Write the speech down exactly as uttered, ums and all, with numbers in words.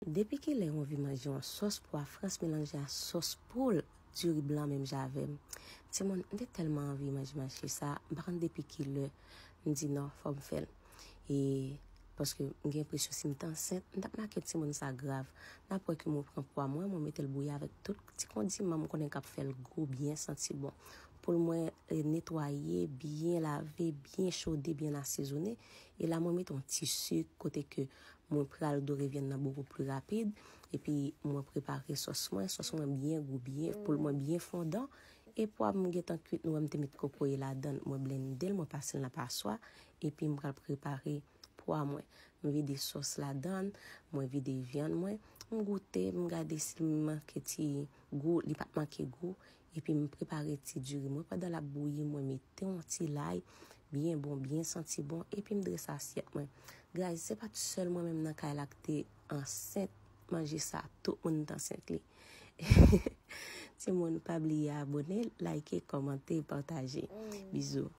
Depi kilè ou anvi manje yon sòs pwa frans melanje a sòs poul diri blan menm jan avè m? Timoun, m te tèlman anvi manje manje sa, m pa konn depi kilè m di non, fò m fè l. E paske m gen enpresyon si m t ansent, m t ap make timoun sa grav. N ap wè ke mwen pran pwa mwen, mwen mete l bouyi avèk tout ti kondiman m konnen k ap fè l gou, byen santi bon. Poul mwen, e, netwaye, byen lave, byen chode, byen asezone. E la mwen mete yon ti sik kote ke mwen pral dore vyann nan bokou pli rapid. Epi mwen prepare sòs mwen, sòs mwen byen gou, byen, poul mwen byen fondan. E pwa m gentan kwit, nou wè m te met kokoye ladan l, mwen blende l, mwen pase l nan paswa. Epi m pral prepare pwa mwen. M vide sòs ladan l, mwen vide vyann mwen. M goute, m gade si l manke ti gou, li pa t manke gou. Epi m prepare ti diri mwen. Pandan l ap bouyi, mwen mete yon ti lay byen bon, byen santi bon. Epi m drese asyèt mwen. Guys, se pa t sèl mwen menm nan kay la k te ansent manje sa. Tout moun t ansent li. Timoun, pa bliye abone, like, kòmante, pataje. Bizou.